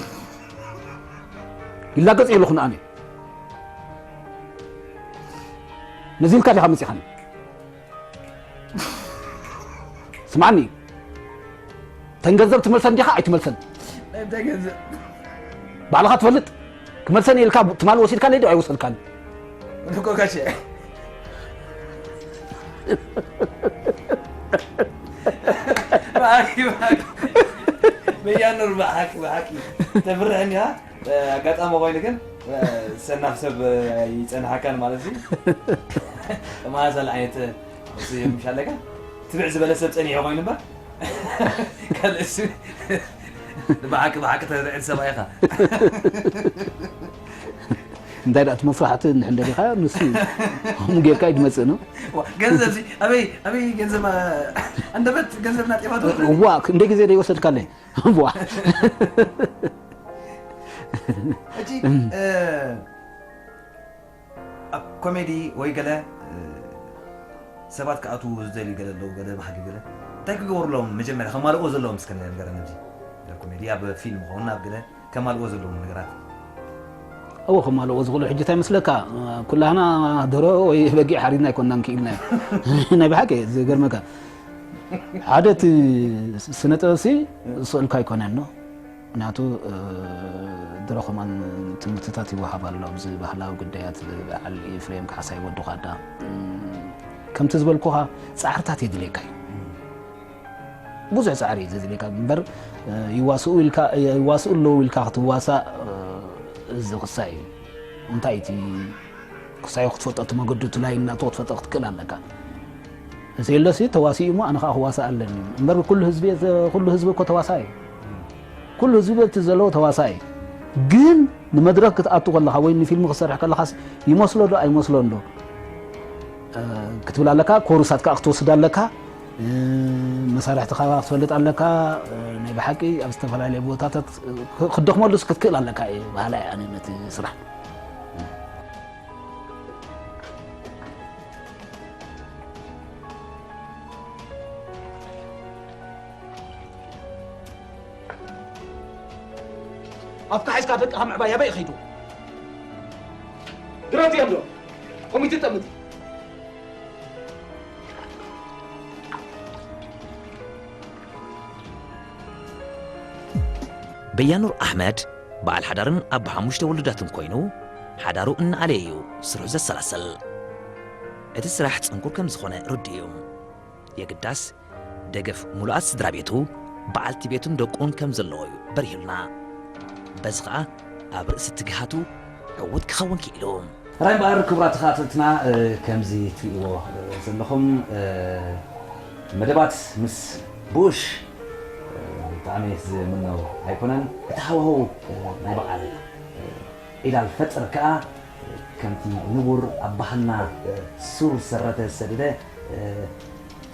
ይላገጽ የለኹን ኣነ። ነዚ ኢልካ ዲኻ መጺኻኒ? ስማዕኒ፣ ተን ገንዘብ ትመልሰን ዲኻ ኣይትመልሰን? እንታይ ገንዘብ? ባዕልኻ ትፈልጥ። ክመልሰን ኢልካ ትማል ወሲድካለይ ዶ ኣይወሰድካን? እኮ ጋሼ። ብሓቂ፣ ብሓቂ። በያኑር፣ ብሓቂ፣ ብሓቂ። ተፍርሐኒ፣ ሃ? ኣጋጣሚ ኮይኑ ግን፣ ሰናፍ ሰብ ይጸንሓካን ማለት እዩ። ተመሳሳሊ ዓይነት፣ ምስ፣ ምሽ ኣለካ? ትብዕ ዝበለ ሰብ ጸኒሑ ኮይኑ እምበር። ካልእ እሱ ብሓቂ፣ ብሓቂ ተዘዕድ ሰብኣይ ኢኻ። እንታይ ደኣ እቲ መፍራሕቲ እንድሕር ደሊኻዮ ንሱ እዩ። ከምኡ ጌርካ እዩ ዝመጽእ ነው። ዋ፣ ገንዘብ ሲ፣ ኣበይ፣ ኣበይ ገንዘብ፣ ኣ-፣ ኣንደበት ገንዘብና ጤፋ ትወስድ? እዋ፣ ክንደይ ግዜ ደይወሰድካለይ? እዋ። ሕጂ፣ እ፣ ኣብ ኮሜዲ ወይ ገለ፣ እ፣ ሰባት ክኣትዉ ዝደልዩ ገለ ኣለዉ፣ ገለ ባህጊ ገለ። እንታይ ክገብሩሎም መጀመርያ ከማልእዎ ዘለዎም እስከ ንገረኒ ኣብዚ። ኣብ ኮሜዲ፣ ኣብ ፊልም ክኸውን፣ ኣብ ገለ ከማልእዎ ዘለዎም ነገራት። እዎ፣ ከማልእዎ ዝኽእሉ ሕጂ እንታይ መስለካ? ኩላህና ደሮ ወይ በጊዕ ሓሪድና ኣይኮንናን ክኢልናዮ። ናይ ብሓቂ ዝገርመካ። ሓደ እቲ ስነ ጥበብ ሲ ዝኽእልካ ኣይኮነን ነው። ምክንያቱ፣ እ፣ ድሮ ከማን ትምህርትታት ይወሃብ ኣሎ። ኣብዚ ባህላዊ ጉዳያት በዓል ኤፍሬም ካሕሳይ ወዲ ኳዳ። እም፣ ከምቲ ዝበልኩኻ ጻዕርታት የድልየካ እዩ። ብዙሕ ጻዕሪ እዩ ዘድልየካ እምበር፣ እ፣ ይዋስኡ ኢልካ፣ ይዋስኡ ኣለዉ ኢልካ ክትዋሳእ፣ እ፣ እዚ ክሳይ እዩ። እንታይ እቲ ክሳይ ክትፈልጦ፣ እቲ መገዱ፣ እቲ ላይን ናቱ ክትፈልጦ ክትክእል ኣለካ። እዚ የለሲ ተዋሲኡ እሞ ኣነ ከዓ ክዋሳእ ኣለኒ። እምበር ኩሉ ህዝቢ፣ ኩሉ ህዝቢ እኮ ተዋሳእ እዩ። ኩሉ ህዝቢ በቲ ዘለዎ ተዋሳእ እዩ። ግን ንመድረክ ክትኣቱ ከለኻ ወይ ንፊልም ክትሰርሕ ከለኻስ ይመስሎ ዶ ኣይመስሎን ዶ? እ፣ ክትብል ኣለካ፣ ኮርሳት ከዓ ክትወስድ ኣለካ፣ እ፣ መሳርሕትኻ ክትፈልጥ ኣለካ። እ፣ ናይ ብሓቂ ኣብ ዝተፈላለዩ ቦታታት ክ-፣ ክትደኽመሉስ ክትክእል ኣለካ እየ በሃላይ ኣነ ነቲ ስራሕ። ኣፍካ ሒዝካ ደቅኻ ምዕባይ ኣበይ ይኸይዱ? ግራት እዮም ዶ? ኮሚቴ ጠምቲ። በያኑር ኣሕመድ በዓል ሓዳርን ኣቦ ሓሙሽተ ውሉዳትን ኮይኑ፣ ሓዳሩ እናኣለየ እዩ ስርሑ ዘሰላስል። እቲ ስራሕ ጽንኩር ከም ዝኾነ ርዱእ እዩ። የግዳስ፣ ደገፍ ሙሉኣት ስድራ ቤቱ፣ በዓልቲ ቤቱን ደቁን ከም ዘለዎ እዩ በሪሁልና። በዚ ኸኣ ኣብ ርእሲ ትግሃቱ ዕዉት ክኸውን ክኢሉ። ሕራይ እምበኣር ክቡራት ተኸታተልትና፣ እ፣ ከምዚ ትርእይዎ፣ እ፣ ዘለኹም፣ እ፣ መደባት ምስ ቡሽ፣ እ፣ ብጣዕሚ ዝምነው ኣይኮነን። እቲ ሃዋህው፣ እ፣ ናይ በዓል፣ እ፣ ዒድ ኣልፈጥር ከኣ፣ እ፣ ከምቲ ንቡር ኣብ ባህልና፣ እ፣ ሱር ሰረተ ዝሰደደ፣ እ፣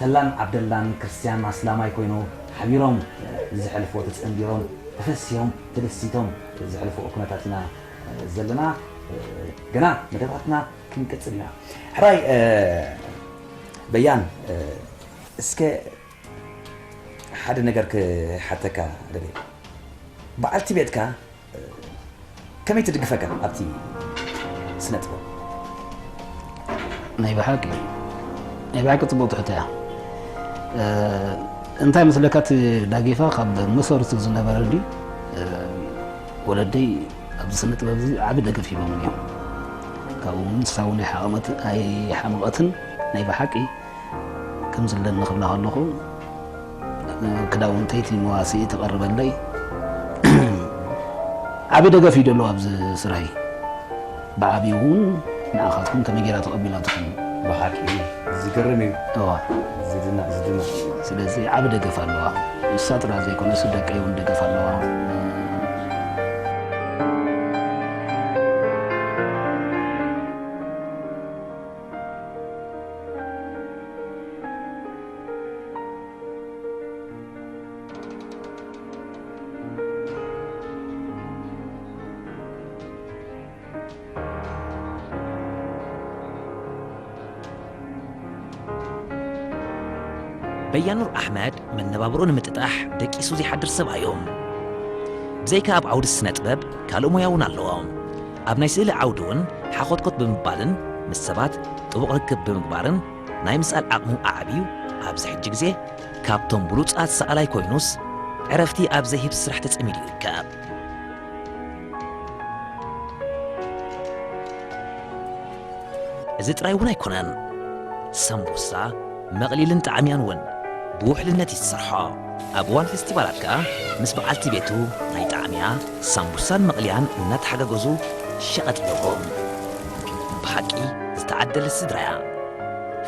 ተላን ዓብደላን ክርስትያን ኣስላማይ ኮይኑ ሓቢሮም፣ እ፣ ዘሕልፍዎ ተጸንቢሮም ተፈስዮም ተደሲቶም ዘሕልፍዎ ኩነታት ኢና፣ እ፣ ዘለና። እ፣ ገና መደባትና ክንቅጽል ኢና። ሕራይ፣ እ፣ በያን፣ እ፣ እስከ ሓደ ነገር ክሓተካ ደልየ። በዓልቲ ቤትካ ከመይ ትድግፈካ ኣብቲ ስነ ጥበብ? ናይ ብሓቂ፣ ናይ ብሓቂ ጽቡቕ ትሕቶ እያ። እ፣ እንታይ መስለካ እቲ ዳጌፋ ካብ መሰረቱ ዝነበረ ድዩ? እ፣ ወለደይ ኣብዚ ስነ ጥበብ እዚ ዓቢ ደገፍ ሂቦም እዮም። ካብኡ እውን ንሳ እውን ኣይሓቐመት-፣ ኣይሓመቐትን። ናይ ብሓቂ ከም ዘለኒ ክብላ ከለኹ፣ ክዳውንተይ እቲ መዋስኢ ተቐርበለይ። ዓቢ ደገፍ እዩ ደለዎ ኣብዚ ስራይ። ብዓብዩ እውን ንዓኻትኩም ከመይ ጌራ ተቐቢላትኩም? ብሓቂ ዝገርም እዩ። እዋ። ዝድነቕ፣ ዝድነቕ። ስለዚ ዓቢ ደገፍ ኣለዋ። ንሳ ጥራሕ ዘይኮነስ ደቀይ እውን ደገፍ ኣለዋ። በያኑር ኣሕመድ መነባብሮ ንምጥጣሕ ደቂሱ ዘይሓድር ሰብኣይ እዩ። ብዘይካ ኣብ ዓውዲ ስነ ጥበብ ካልእ ሞያ እውን ኣለዎ። ኣብ ናይ ስእሊ ዓውዲ እውን ሓኾትኮት ብምባልን ምስ ሰባት ጥቡቕ ርክብ ብምግባርን ናይ ምስኣል ዓቕሙ ኣዕብዩ ኣብዚ ሕጂ ግዜ ካብቶም ብሉጻት ሰኣላይ ኮይኑስ ዕረፍቲ ኣብ ዘይህብ ስራሕ ተጸሚዱ ይርከብ። እዚ ጥራይ እውን ኣይኮነን። ሳምቡሳ፣ መቕሊልን ጣዕምያን እውን ብውሕልነት እዩ ዝሰርሖ። ኣብ እዋን ፌስቲቫላት ከኣ ምስ በዓልቲ ቤቱ ናይ ጣዕምያ፣ ሳምቡሳን መቕልያን እናተሓጋገዙ ሸቐጥ ይገብሩ። ብሓቂ ዝተዓደለት ስድራ እያ።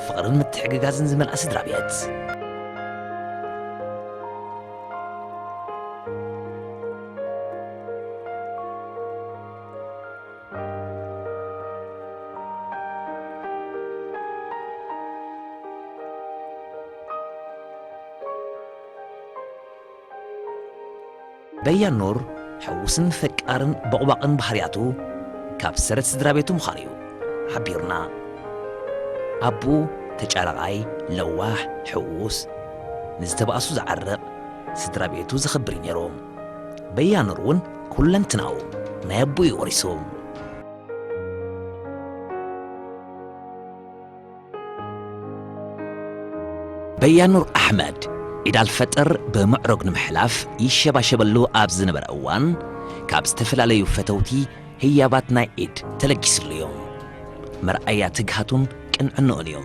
ፍቕርን ምትሕግጋዝን ዝመልኣ ስድራ ቤት። በያን ኑር ሕዉስን ፈቃርን ቦቕባቕን ባህርያቱ ካብ ሰረት ስድራ ቤቱ ምዃኑ እዩ ሓቢሩና። ኣቦኡ ተጫራቓይ፣ ለዋሕ፣ ሕዉስ፣ ንዝተባእሱ ዝዓርቕ፣ ስድራ ቤቱ ዘኽብር እዩ ነይሩ። በያን ኑር እውን ኩለንትናኡ ናይ ኣቦኡ እዩ ወሪሱ። በያኑር ኣሕመድ ዒድ ኣልፈጥር ብምዕሩግ ንምሕላፍ ይሸባሸበሉ ኣብ ዝነበረ እዋን፣ ካብ ዝተፈላለዩ ፈተውቲ ህያባት ናይ ዒድ ተለጊስሉ እዩ። መርኣያ ትግሃቱን ቅንዕንኡን እዩ።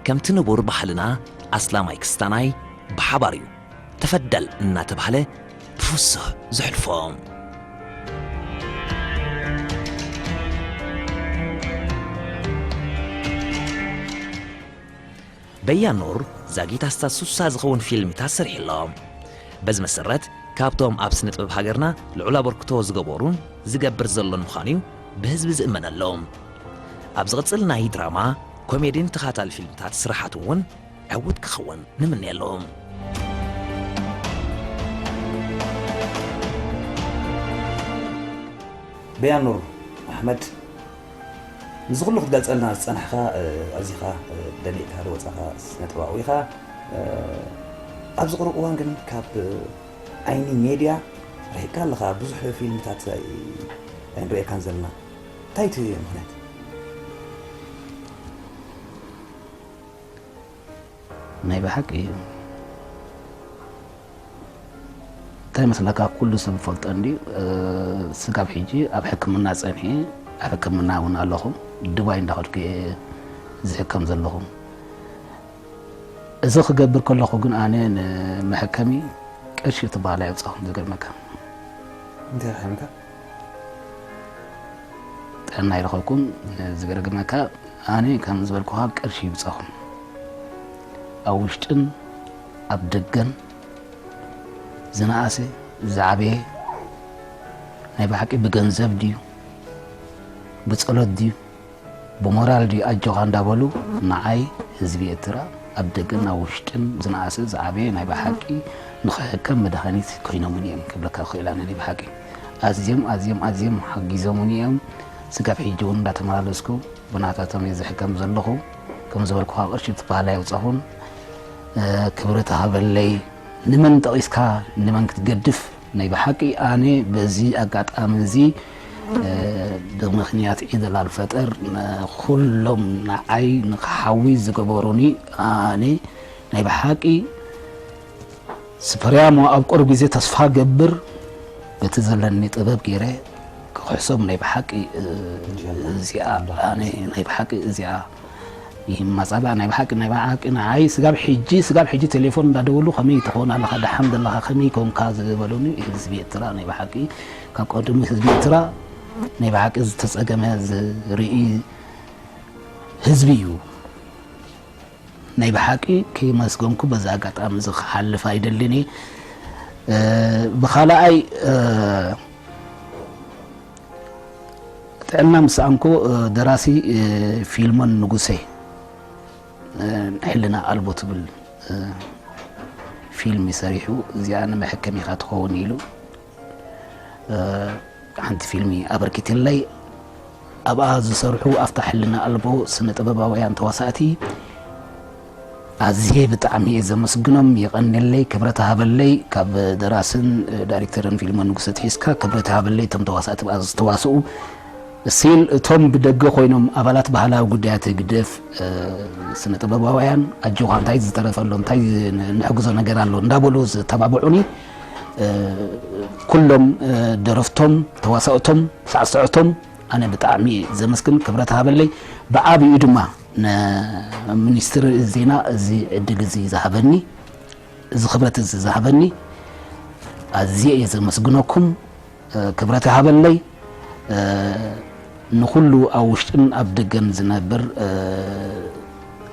ከምቲ ንቡር ባህልና ኣስላማይ ክስታናይ ብሓባር እዩ ተፈደል እናተባህለ ብፍሱህ ዘሕልፎ። በያኑር ዛጊት ኣስታት ሱሳ ዝኸውን ፊልምታት ሰሪሑ ኣሎ። በዚ መሰረት፣ ካብቶም ኣብ ስነ ጥበብ ሃገርና ልዑል ኣበርክቶ ዝገበሩን ዝገብር ዘሎን ምዃኑ እዩ ብህዝቢ ዝእመነሎም። ኣብ ዝቕጽል ናይ ድራማ፣ ኮሜድን ተኻታሊ ፊልምታት ስራሓት እውን ዕዉት ክኸውን ንምነየሉ። በያኑር ኣሕመድ፣ ንዚ ኩሉ ክትገልጸልና ዝጸናሕካ፣ እ፣ ኣዚኻ፣ እ፣ ደሚቕካ ዝወጻኻ ስነ ጥበባዊ ኢኻ። እ፣ ኣብዚ ቅሩብ እዋን ግን ካብ፣ እ፣ ዓይኒ ሜድያ ርሒቕካ ኣለኻ። ብዙሕ ፊልምታት ኣይ-፣ ኣይንርእየካን ዘለና። እንታይ እቲ ምኽንያት? ናይ ብሓቂ እዩ። እንታይ መስለካ፣ ኩሉ ሰብ ይፈልጦ እንድዩ። እ፣ ስጋብ ሕጂ ኣብ ሕክምና ጸኒሐ፣ ኣብ ሕክምና እውን ኣለኹ። ዱባይ እንዳኸድኩ እየ ዝሕከም ዘለኹ። እዚ ክገብር ከለኹ ግን ኣነ ንመሐከሚ ቅርሺ ትበሃል ኣይወጻኹን፣ ዝገርመካ። እንታይ ሓሚምካ? ጥዕና ኣይረኸብኩን። ዝገርመካ፣ ኣነ ከም ዝበልኩኻ ቅርሺ ይውጻኹን። ኣብ ውሽጥን ኣብ ደገን ዝነኣሰ ዝዓበየ ናይ ብሓቂ ብገንዘብ ድዩ ብጸሎት ድዩ ብሞራል ድዩ ኣጆኻ እንዳበሉ ንዓይ ህዝቢ ኤርትራ ኣብ ደገን ኣብ ውሽጥን ዝነኣሰ ዝዓበየ ናይ ብሓቂ ንኽሕከም መድሃኒት ኮይኖምኒ እዮም ክብለካ ክኽእል ኣነ ናይ ብሓቂ። ኣዝዮም፣ ኣዝዮም፣ ኣዝዮም ሓጊዞምኒ እዮም። ስጋብ ሕጂ እውን እንዳተመላለስኩ ብናታቶም እየ ዝሕከም ዘለኹ። ከም ዝበልኩኻ ቅርሺ ትበሃል ኣይውጻኹን። እ፣ ክብረት ሃበለይ። ንመን ጠቒስካ ንመን ክትገድፍ? ናይ ብሓቂ ኣነ በዚ ኣጋጣሚ እዚ፣ እ፣ ብምኽንያት ዒድ ኣልፈጥር ንኹሎም ንዓይ ንኽሓዊ ዝገበሩኒ ኣነ ናይ ብሓቂ ስፐርያሞ ኣብ ቁሩብ ግዜ ተስፋ ገብር በቲ ዘለኒ ጥበብ ገይረ ክኽሕሶም ናይ ብሓቂ፣ እ፣ እዚኣ ኣነ ናይ ብሓቂ እዚኣ ይማጻላ ናይ ብሓቂ ናይ ብሓቂ ንዓይ ስጋብ ሕጂ ስጋብ ሕጂ ቴሌፎን እንዳደወሉ ከመይ ትኾን ኣለኻ ደሓን ዘለኻ ከመይ ኮንካ ዝበሉኒ ህዝቢ ኤርትራ ናይ ብሓቂ ካብ ቀደሙ ህዝቢ ኤርትራ ናይ ብሓቂ ዝተጸገመ ዝርኢ ህዝቢ እዩ። ናይ ብሓቂ ከይመስገንኩ በዚ ኣጋጣሚ እዚ ክሓልፍ ኣይደልን እየ። እ፣ ብኻልኣይ፣ እ፣ ጥዕና ምስ ሰኣንኩ፣ እ፣ ደራሲ፣ እ፣ ፊልሞን ንጉሴ፣ እ፣ ሕልና ኣልቦ ትብል፣ እ፣ ፊልም ሰሪሑ፣ እዚኣ ንመሐከሚኻ ትኸውን ኢሉ። እ፣ ሓንቲ ፊልሚ ኣበርኪትለይ። ኣብኣ ዝሰርሑ ኣፍታ ሕልና ኣልቦ ስነ ጥበባውያን ተዋሳእቲ ኣዝየ ብጣዕሚ እየ ዘመስግኖም፣ የቐንየለይ፣ ክብረት ሃበለይ። ካብ ደራስን ዳይሬክተርን ፊልም ንጉሰ ትሒዝካ ክብረት ሃበለይ፣ እቶም ተዋሳእቲ ኣብኣ ዝተዋስኡ ሲል እቶም ብደገ ኮይኖም ኣባላት ባህላዊ ጉዳያት ህግደፍ፣ ስነ ጥበባውያን ኣጆኻ፣ እንታይ ዝተረፈ ኣሎ፣ እንታይ ንሕግዞ ነገር ኣሎ እንዳበሉ ዝተባብዑኒ፣ ኩሎም ደረፍቶም፣ ተዋሳእቶም፣ ሳዕስዕቶም ኣነ ብጣዕሚ ዘመስግን፣ ክብረት ሃበለይ። ብዓብዩ ድማ ንሚኒስትሪ ዜና እዚ ዕድል እዚ ዝሃበኒ፣ እዚ ክብረት እዚ ዝሃበኒ ኣዝየ እየ ዘመስግነኩም። ክብረት ይሃበለይ። ንኹሉ ኣብ ውሽጥን ኣብ ደገን ዝነብር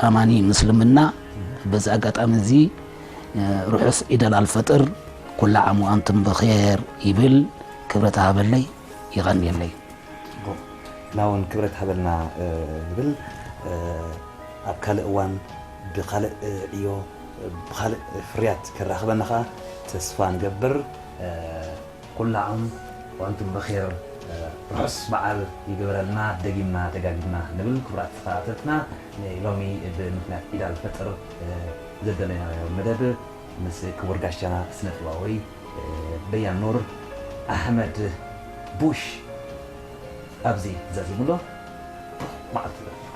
ኣማኒ ምስልምና በዚ ኣጋጣሚ እዚ ርሑስ ዒድ ኣልፈጥር፣ ኩሉ ዓም ወኣንቱም ብኼር ይብል። ክብረት ይሃበለይ፣ ይቐንየለይ። ናውን ክብረት ሃበልና ንብል። ኣብ ካልእ እዋን ብኻልእ ዕዮ ብኻልእ ፍርያት ከራኽበና ኸዓ ተስፋ ንገብር። ኩላዖም ወንቱም በኼር ርሑስ በዓል ይግበረልና። ደጊምና ደጋጊምና ንብል። ክቡራት ተኸታተልትና፣ ናይ ሎሚ ብምኽንያት ዒድ ኣልፈጥር ዘደለናዮ መደብ ምስ ክቡር ጋሻና ስነ ጥበባዊ በያን ኑር ኣሕመድ ቡሽ ኣብዚ ዛዚሙ ኣሎ። መዓልቲ